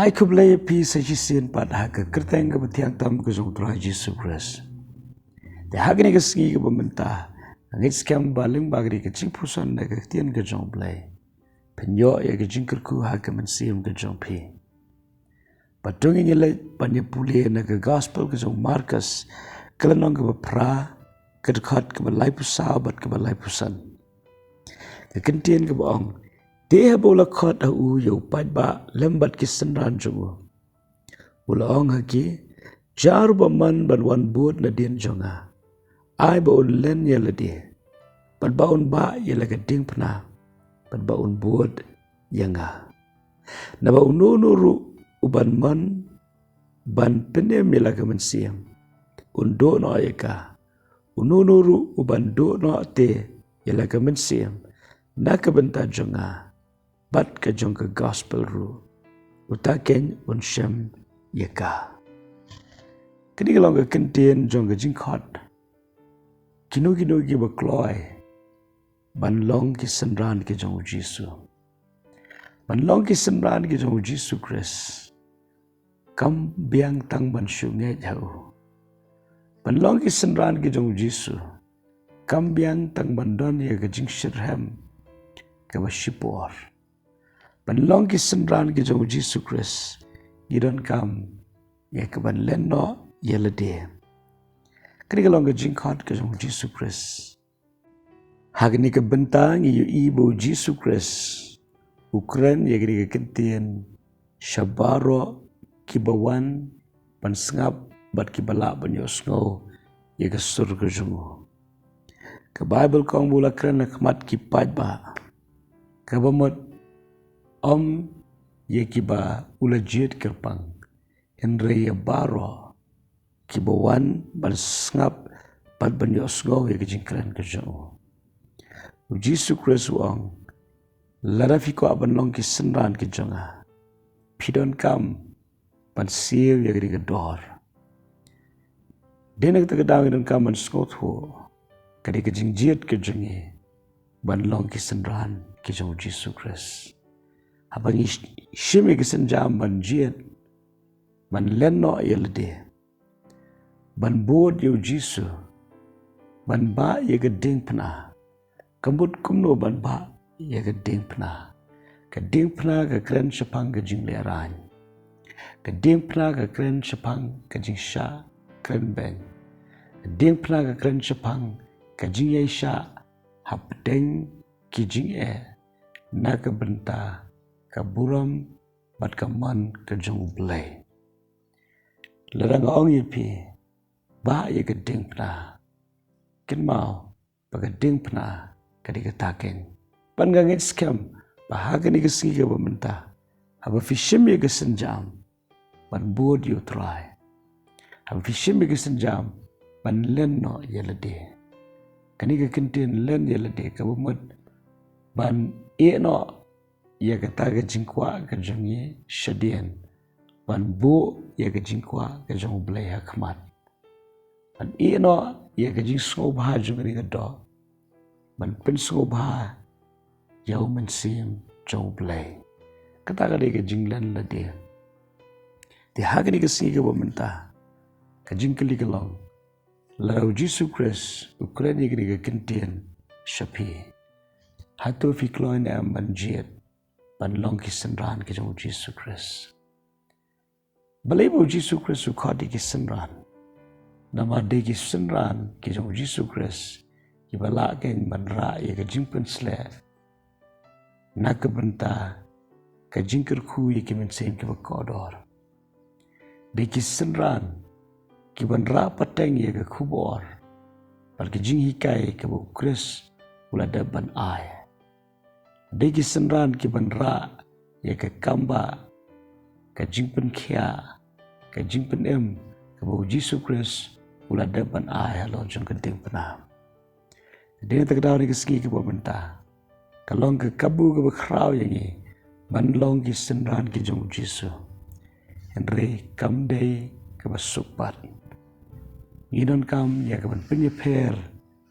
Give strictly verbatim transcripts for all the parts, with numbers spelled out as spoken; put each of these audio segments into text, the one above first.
Ai khublei ïa phi sa shisien pat ha ka kyrteng kaba thiang tam ka jong u Trai Jisu Khrist. Te ha kane ka sngi kaba mynta, nga ngeit skhem ba lyngba kane ka jingpuson na ka ktien ka jong u Blei, phin ïoh ïa ka jingkyrkhu ha ka mynsiem ka jong phi. Bad to ngin ïa leit ban ïa pule na ka gospel ka jong u Markos, ka lynnong kaba phra, ka dkhot kaba laiphew saw bad kaba laiphew san. Ka kyntien kaba ong, te haba u la khot ha u ïa u paidbah lem bad ki synran jong u, u la ong ha ki, jar uba mon ban wan bud nadien jong nga, ai ba un len ïa lade, bad ba un bah ïa la ka diengphna, bad ba un bud ïa nga. Naba uno uno ruh uban mon ban pynim ïa la ka mynsiem, un duh noh ïa ka. Uno uno ruh uban duh noh te ïa la ka mynsiem na ka bynta jong nga bad ka jong ka gospel ruh, uta keiñ un shem ïa ka. Kane ka long ka kyntien jong ka jingkhot kino kino kiba kloi ban long ki synran ki jong u Jisu. Ban long ki synran ki jong u Jisu Khrist, kam biang tang ban shu ngeit ha u. Ban long ki synran ki jong u Jisu, kam biang tang ban don ïa ka jingshitrhem kaba shipor. Ban long ki synran ki jong u Jisu Khrist, ngi donkam ïa ka ban len noh ïa lade. Kane ka long ka jingkhot ka jong u Jisu Khrist. Ha kane ka bynta ngi ïohi ba u Jisu Khrist u kren ïa kane ka kyntien sha baroh kiba wan ban sngap bad kiba lah ban ïohsngew ïa ka sur ka jong u. Ka Baibl ka ong ba u la kren ha khmat ki paidbah, kaba mut ym ïa kiba u la jied kyrpang, hynrei ïa baroh kiba wan ban sngap bad ban ïohsngew ïa ka jingkren ka jong u. U Jisu Khrist u ong, lada phi kwah ban long ki synran ki jong nga, phi donkam ban siew ïa kane ka dor. Dei na kata ka daw ngi donkam ban sngewthuh, ka dei ka jingjied ka jong ngi ban long ki synran ki jong u Jisu Khrist. Haba ngi sh- shim ïa ki sienjam ban jied, ban len noh ïa lade, ban bud ïa u Jisu, ban bah ïa ka diengphna. Ka mut kumno ban bah ïa ka diengphna? Ka diengphna ka kren shaphang ka jinglehrain. Ka diengphna ka kren shaphang ka jingshah kren beiñ. Ka diengphna ka kren shaphang ka jingïaishah hapdeng ki jingeh na ka bynta ka burom bad ka mon ka jong u Blei. Lada nga ong ïa phi, bah ïa ka diengphna, kynmaw ba ka diengphna ka dei kata keiñ. Bad nga ngeit skhem ba ha kane ka sngi kaba mynta, haba phi shim ïa ka sienjam ban bud ïa u Trai, haba phi shim ïa ka sienjam ban len noh ïa lade, kane ka kyntien len ïa lade kaba mut ban ïeh noh ïa kata ka jingkwah ka jong ngi shadien, ban buh ïa ka jingkwah ka jong u Blei ha khmat, ban ïeh noh ïa ka jingsngewbha jong kane ka doh, ban pynsngewbha ïa u Mynsiem jong u Blei. Kata ka dei ka jinglen lade. Te ha kane ka sngi kaba mynta, ka jingkylli ka long, lada u Jisu Khrist u kren ïa kane ka kyntien sha phi, hato phi kloi ne em ban jied ban long ki synran ki jong u Jisu Khrist? Balei ba u Jisu Khrist u khot ïa ki synran? Namar dei ki synran ki jong u Jisu Khrist kiba lah keiñ ban rah ïa ka jingpynsleh na ka bynta ka jingkyrkhu ïa ki mynsiem kiba kordor. Dei ki synran kiban rah pateng ïa ka khubor bad ka jinghikai kaba u Khrist u la dep ban ai. Dei ki synran kiban rah ïa ka kambah, ka jingpynkhiah, ka jingpynim kaba u Jisu Khrist u la dep ban ai halor jong ka diengphna. Dei na kata ka daw, ha kane ka sngi kaba mynta, ka long ka kabu kaba khraw ïa ngi ban long ki synran ki jong u Jisu. Hynrei kam dei kaba suk pat. Ngi donkam ïa ka ban pynïapher,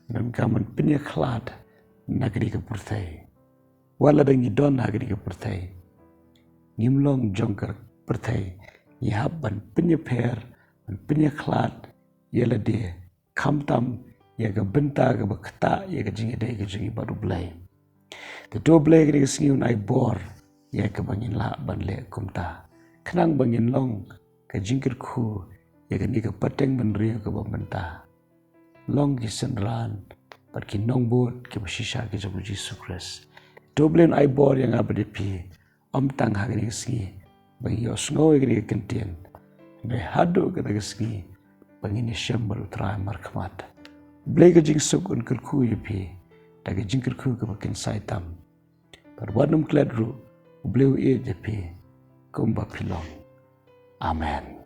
ngi donkam ban pynïakhlad na kane ka pyrthei. Wat lada ngi don ha kane ka pyrthei, ngim long jong ka pyrthei, ngi hap ban pynïapher, ban pynïakhlad ïa lade, khamtam ïa ka bynta kaba ktah ïa ka jingïadei ka jong ngi bad U Blei. Te to Blei, kane ka sngi un ai bor ïa kaba ngin lah ban leh kumta, khnang ba ngin long ka jingkyrkhu ïa kane ka pateng bynriew kaba mynta. Long ki synran bad ki nongbud kiba shisha ki jong U Jisu Khrist. To Blei, un ai bor ïa nga bad ïa phi, ym tang ha kane ka sngi ba ngin ïohsngew ïa kane ka kyntien, hynrei haduh kata ka sngi ba ngin ïashem bad U Trai markhmat. Blei ka jingsuk un kyrkhu ïa phi da ka jingkyrkhu kaba kynsai tam. Bad wat nym klet ruh, U Blei u ïeit ïa phi kumba phi long. Amen.